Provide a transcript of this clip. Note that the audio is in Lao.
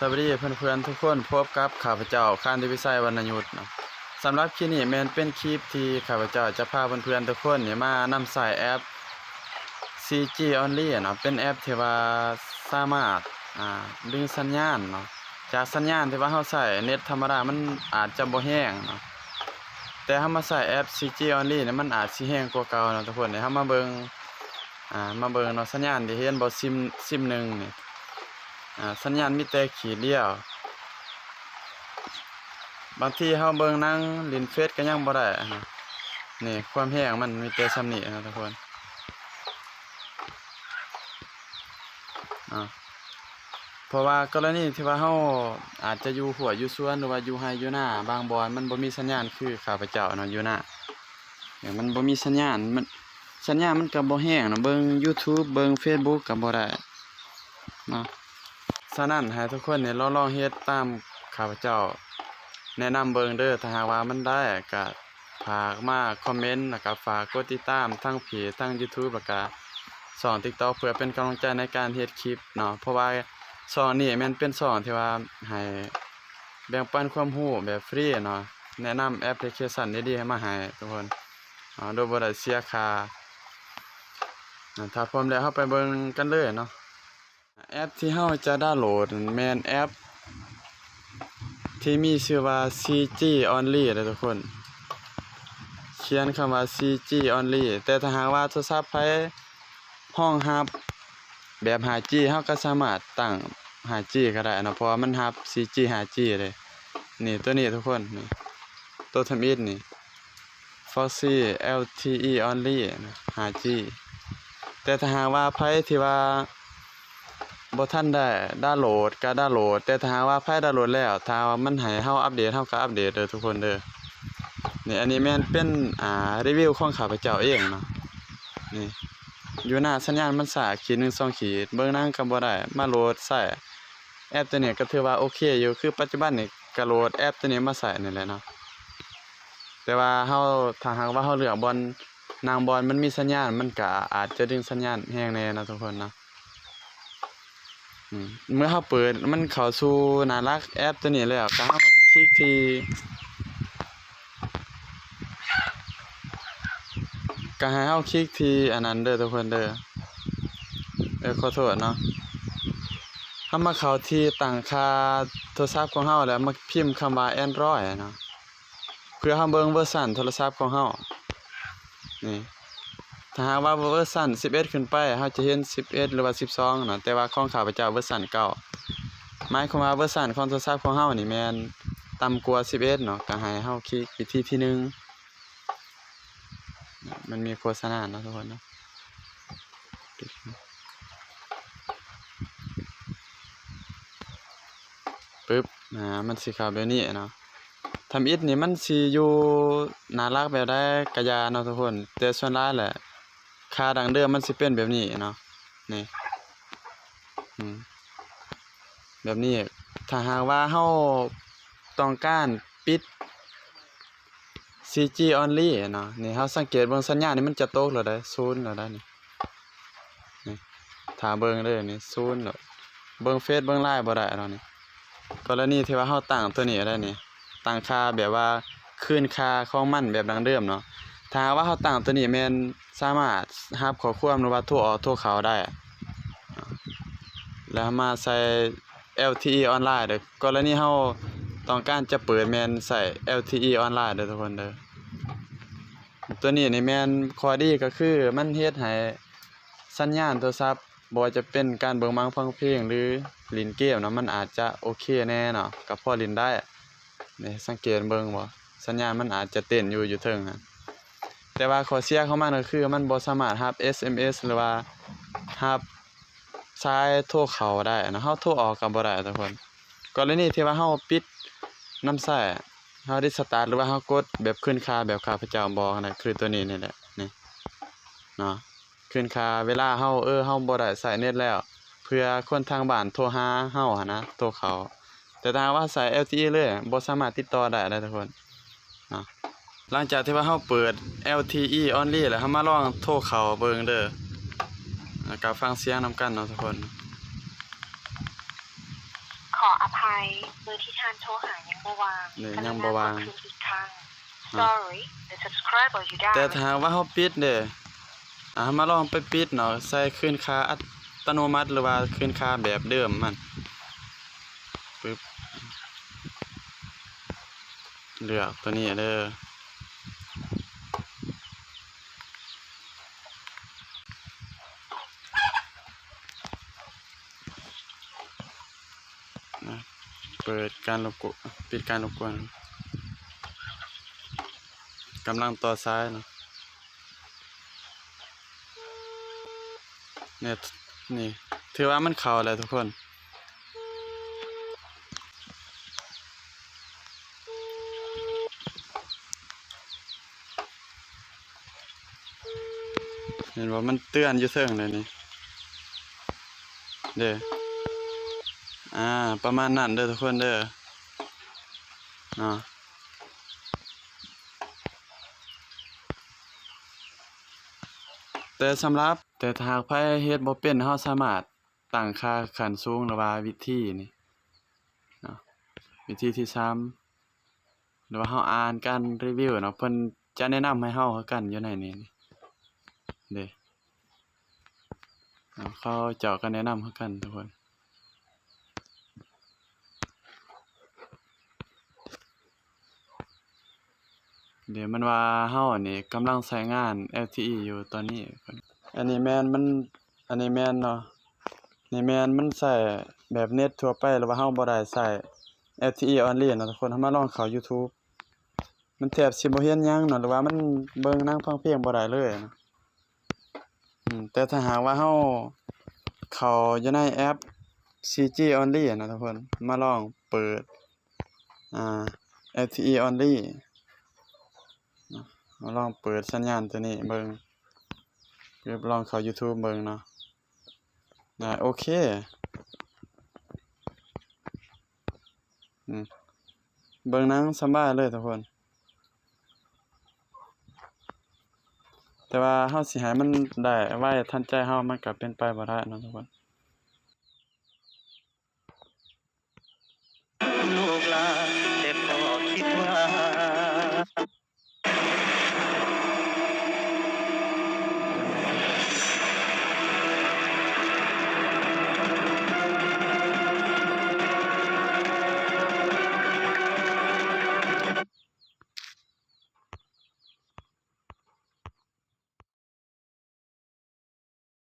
ສະບາຍດີເພື່ອນໆທຸກຄົນ, ພົບກັບຂ້າພະເຈົ້າ ຄານ ເດວິໄຊ ວັນນະຍຸດເນາະ. ສຳລັບຄລິບນີ້ແມ່ນເປັນຄລິບທີ່ຂ້າພະເຈົ້າຈະພາເພື່ອນໆທຸກຄົນນີ້ມານຳໃຊ້ແອັບ ຊີຈີ ອອນລີ ເນາະ, ເປັນແອັບທີ່ວ່າສາມາດ ອ່າ ດຶງສັນຍານເນາະ ຈາກສັນຍານທີ່ວ່າເຮົາໃຊ້ເນັດທຳມະດາ ມັນອາດຈະບໍ່ແຮງເນາະ, ແຕ່ເຮົາມາໃຊ້ແອັບ ຊີຈີ ອອນລີ ນີ້ ມັນອາດຊິແຮງກວ່າເກົ່າເນາະທຸກຄົນ. ເຮົາມາເບິ່ງ ອ່າ ມາເບິ່ງເນາະ, ສັນຍານທີ່ເຫັນບໍ່ ຊິມ ຊິມໜຶ່ງນີ້ ອ່າ ສັນຍານມີແຕ່ຂີດດຽວ. ບາງທີເຮົາເບິ່ງໜັງ ຫຼິ້ນເຟສກໍຍັງບໍ່ໄດ້ນະ. ນີ້ ຄວາມແຮງມັນມີແຕ່ຊ່ຳນີ້ນະທຸກຄົນ. ອ່າ ເພາະວ່າກໍລະນີທີ່ວ່າເຮົາອາດຈະຢູ່ຮົ້ວຢູ່ສວນ ຫຼືວ່າຢູ່ໄຮ່ຢູ່ນາ, ບາງບ່ອນມັນບໍ່ມີສັນຍານຄືຂ້າພະເຈົ້າເນາະ ຢູ່ນາ. ມັນບໍ່ມີສັນຍານ ມັນ ສັນຍານມັນກໍບໍ່ແຮງເນາະ, ເບິ່ງຢູທູບ ເບິ່ງເຟສບຸກກໍບໍ່ໄດ້ເນາະ. ສະນັ້ນໃຫ້ທຸກຄົນນີ້ລອງ ລອງເຮັດຕາມຂ້າພະເຈົ້າແນະນຳເບິ່ງເດີ. ຖ້າຫາກວ່າມັນໄດ້ກໍ ຝາກມາຄອມເມັນ ແລ້ວກະຝາກກົດຕິດຕາມທັງເພຈ ທັງຢູທູບ ແລ້ວກະຊ່ອງຕິກຕັອກ ເພື່ອເປັນກຳລັງໃຈໃນການເຮັດຄລິບເນາະ. ເພາະວ່າຊ່ອງນີ້ແມ່ນເປັນຊ່ອງທີ່ວ່າໃຫ້ແບ່ງປັນຄວາມຮູ້ແບບຟຣີເນາະ, ແນະນຳແອັບພລິເຄຊັນດີໆໃຫ້ມາໃຫ້ທຸກຄົນເນາະ ໂດຍບໍ່ໄດ້ເສຍຄ່າ. ຖ້າພ້ອມແລ້ວ ເຮົາໄປເບິ່ງກັນເລີຍເນາະ. ແອັບທີ່ເຮົາຈະດາວໂຫຼດແມ່ນແອັບທີ່ມີຊື່ວ່າ ຊີຈີ ອອນລີ ເດີທຸກຄົນ, ຂຽນຄຳວ່າ ຊີຈີ ອອນລີ. ແຕ່ຖ້າຫາກວ່າໂທລະສັບໃຜຮອງຮັບແບບ ຫ້າຈີ ເຮົາກໍສາມາດຕັ້ງ ຫ້າຈີ ກໍໄດ້ເນາະ, ເພາະວ່າມັນຮັບ ສີ່ຈີ ຫ້າຈີ ເດ້. ນີ້ ໂຕນີ້ທຸກຄົນ, ນີ້ ໂຕທຳອິດນີ້ Foxy ແອລທີອີ ອອນລີ ຫ້າຈີ. ແຕ່ຖ້າຫາກວ່າໃຜທີ່ວ່າບໍ່ທັນໄດ້ດາວໂຫຼດກໍດາວໂຫຼດ, ແຕ່ຖ້າຫາກວ່າໃຜດາວໂຫຼດແລ້ວ ຖ້າວ່າມັນໃຫ້ເຮົາອັບເດດ ເຮົາກໍອັບເດດເດີທຸກຄົນເດີ. ນີ້ ອັນນີ້ແມ່ນເປັນ ອ່າ ຣີວິວຂອງຂ້າພະເຈົ້າເອງເນາະ. ນີ້ ຢູ່ໜ້າສັນຍານມັນຊ້າ ຂີດໜຶ່ງສອງຂີດ, ເບິ່ງໜັງກໍບໍ່ໄດ້, ມາໂຫຼດໃຊ້ແອັບໂຕນີ້ກໍຖືວ່າໂອເຄຢູ່. ຄືປັດຈຸບັນນີ້ກໍໂຫຼດແອັບໂຕນີ້ມາໃຊ້ນີ້ແຫຼະເນາະ. ແຕ່ວ່າເຮົາ ຖ້າຫາກວ່າເຮົາເລືອກບ່ອນ ນັ່ງບ່ອນມັນມີສັນຍານ ມັນກະອາດຈະດຶງສັນຍານແຮງແດ່ເນາະທຸກຄົນເນາະ. ອືມ ເມື່ອເຮົາເປີດມັນເຂົ້າສູ່ໜ້າຫຼັກແອັບໂຕນີ້ແລ້ວ ກໍເຮົາຄລິກທີ່ ກໍໃຫ້ເຮົາຄລິກທີ່ອັນນັ້ນເດີທຸກຄົນເດີ. ເອີ ຂໍໂທດເນາະ, ເຮົາມາເຂົ້າທີ່ຕັ້ງຄ່າໂທລະສັບຂອງເຮົາ ແລ້ວມາພິມຄຳວ່າ Android ເນາະ. ເພື່ອເຮົາເບິ່ງເວີຊັນໂທລະສັບຂອງເຮົານີ້. ຖ້າຫາກວ່າເວີຊັນສິບເອັດຂຶ້ນໄປ ເຮົາຈະເຫັນສິບເອັດ ຫຼືວ່າສິບສອງເນາະ, ແຕ່ວ່າຂອງຂ້າພະເຈົ້າເວີຊັນເກົ້າ. ໝາຍຄວາມວ່າເວີຊັນຂອງໂທລະສັບຂອງເຮົານີ້ແມ່ນຕ່ຳກວ່າສິບເອັດເນາະ, ກໍໃຫ້ເຮົາຄລິກວິທີທີໜຶ່ງ. ມັນມີໂຄສະນາເນາະທຸກຄົນເນາະ. ປຶບ ອ່າ ມັນຊິເຂົ້າແບບນີ້ເນາະ. ທຳອິດນີ້ມັນຊິຢູ່ໜ້າຫຼັກແບບໃດກະຢ່າເນາະທຸກຄົນ, ແຕ່ສ່ວນຫຼາຍແຫຼະ ຄ່າດັ້ງເດີມມັນຊິເປັນແບບນີ້ເນາະ. ນີ້ ອືມ ແບບນີ້. ຖ້າຫາກວ່າເຮົາຕ້ອງການປິດ ສີ່ຈີ ອອນລີ ເນາະ, ນີ້ເຮົາສັງເກດເບິ່ງສັນຍານນີ້ມັນຈະຕົກແລ້ວເດ້ ສູນແລ້ວເດ້ນີ້. ນີ້ ຖ້າເບິ່ງເດີນີ້ ສູນແລ້ວ, ເບິ່ງເຟສເບິ່ງໄລນ໌ບໍ່ໄດ້ແລ້ວນີ້. ກໍລະນີທີ່ວ່າເຮົາຕັ້ງໂຕນີ້ໄດ້ນີ້ ຕັ້ງຄ່າແບບວ່າຄືນຄ່າຂອງມັນແບບດັ້ງເດີມເນາະ. ຖ້າຫາກວ່າເຮົາຕັ້ງໂຕນີ້ແມ່ນສາມາດຮັບຂໍ້ຄວາມ ຫຼືວ່າໂທອອກໂທເຂົ້າໄດ້. ແລ້ວເຮົາມາໃສ່ ແອລທີອີ ອອນລາຍເດີ. ກໍລະນີເຮົາຕ້ອງການຈະເປີດແມ່ນໃຊ້ ແອລທີອີ ອອນລາຍເດີທຸກຄົນເດີ. ຕົວນີ້ນີ້ແມ່ນຂໍ້ດີກໍຄືມັນເຮັດໃຫ້ສັນຍານໂທລະສັບ ບໍ່ວ່າຈະເປັນການເບິ່ງໜັງຟັງເພງ ຫຼື ຫຼິ້ນເກມເນາະ ມັນອາດຈະໂອເຄແດ່ເນາະ, ກໍພໍຫຼິ້ນໄດ້. ນີ້ ສັງເກດເບິ່ງບໍ່ ສັນຍານມັນອາດຈະເຕັ້ນຢູ່ ຢູ່ເທິງຫັ້ນ. ແຕ່ວ່າຂໍ້ເສຍຂອງມັນກໍຄືມັນບໍ່ສາມາດຮັບ ເອສເອັມເອສ ຫຼືວ່າຮັບສາຍໂທເຂົ້າໄດ້ເນາະ, ເຮົາໂທອອກກໍບໍ່ໄດ້ທຸກຄົນ. ກໍລະນີທີ່ວ່າເຮົາປິດນຳໃຊ້ ເຮົາຣີສະຕາດ ຫຼືວ່າເຮົາກົດແບບຄືນຄ່າແບບຂ້າພະເຈົ້າບອກຫັ້ນນະ ຄືຕົວນີ້ນີ້ແຫຼະ ນີ້ເນາະ. ຄືນຄ່າເວລາເຮົາ ເອີ ເຮົາບໍ່ໄດ້ໃຊ້ເນັດແລ້ວ ເພື່ອຄົນທາງບ້ານໂທຫາເຮົາຫັ້ນນະ ໂທເຂົ້າ. ແຕ່ຖ້າຫາກວ່າໃຊ້ ແອລທີອີ ເລີຍ ບໍ່ສາມາດຕິດຕໍ່ໄດ້ເດ້ທຸກຄົນເນາະ. ຫຼັງຈາກທີ່ວ່າເຮົາເປີດ ແອລທີອີ ອອນລີ ແລ້ວ ເຮົາມາລອງໂທເຂົ້າເບິ່ງເດີ ແລ້ວກໍຟັງສຽງນຳກັນເນາະທຸກຄົນ. ຂໍອະໄພ ໃຜ ເບີທີ່ທ່ານໂທຫາຍັງບໍ່ວ່າງ ເອີ ກະລຸນາກົດຄືນອີກຄັ້ງ ເນາະ Sorry, the subscriber you dialed ແຕ່ຖ້າຫາກວ່າເຮົາປິດເດ້ ອ່າ ເຮົາມາລອງໄປປິດເນາະ ໃສ່ຄືນຄ່າອັດຕະໂນມັດ ຫຼືວ່າຄືນຄ່າແບບເດີມມັນ ປຶບ ເລືອກໂຕນີ້ເດີ. ນະ ເປີດການລົບກວນ ປິດການລົບກວນ ກຳລັງຕໍ່ສາຍເນາະ ເນັດ ນີ້ ຖືວ່າມັນເຂົ້າແລ້ວທຸກຄົນ. ເຫັນບໍ່ ມັນເຕືອນຢູ່ເທິງເດ້ນີ້ ເດ້ ອ່າ ປະມານນັ້ນເດີທຸກຄົນເດີ ເນາະ ແຕ່ສຳລັບ ແຕ່ຖ້າຫາກໃຜເຮັດບໍ່ເປັນ ເຮົາສາມາດຕັ້ງຄ່າຂັ້ນສູງ ຫຼືວ່າວິທີນີ້ເນາະ ວິທີທີສາມ ຫຼືວ່າເຮົາອ່ານການຣີວິວເນາະ ເພິ່ນຈະແນະນຳໃຫ້ເຮົາຄືກັນຢູ່ໃນນີ້ເດ້ ເຂົາເຈົ້າກໍແນະນຳຄືກັນທຸກຄົນ. ດຽວມັນວ່າເຮົາອັນນີ້ກຳລັງໃຊ້ງານ LTE ຢູ່ຕອນນີ້ ອັນນີ້ແມ່ນມັນ ອັນນີ້ແມ່ນເນາະ ນີ້ແມ່ນມັນໃຊ້ແບບເນັດທົ່ວໄປ ຫຼືວ່າເຮົາບໍ່ໄດ້ໃຊ້ LTE only ເນາະທຸກຄົນ. ເຮົາມາລອງເຂົ້າ YouTube ມັນແທບຊິບໍ່ເຫັນຫຍັງເນາະ ຫຼືວ່າມັນເບິ່ງໜັງຟັງເພງບໍ່ໄດ້ເລີຍເນາະ. ອືມ ແຕ່ຖ້າຫາກວ່າເຮົາເຂົ້າຢູ່ໃນແອັບ 3G only ເນາະທຸກຄົນ ມາລອງເປີດ ອ່າ LTE only ເນາະ ມາລອງເປີດສັນຍານໂຕນີ້ເບິ່ງ ຫຼືລອງເຂົ້າ YouTube ເບິ່ງເນາະ ນະ ໂອເຄ. ອືມ ເບິ່ງໜັງສະບາຍເລີຍທຸກຄົນ ແຕ່ວ່າເຮົາຊິໃຫ້ມັນໄດ້ໄວທັນໃຈເຮົາ ມັນກະເປັນໄປບໍ່ໄດ້ເນາະທຸກຄົນ. ລູກຫຼານ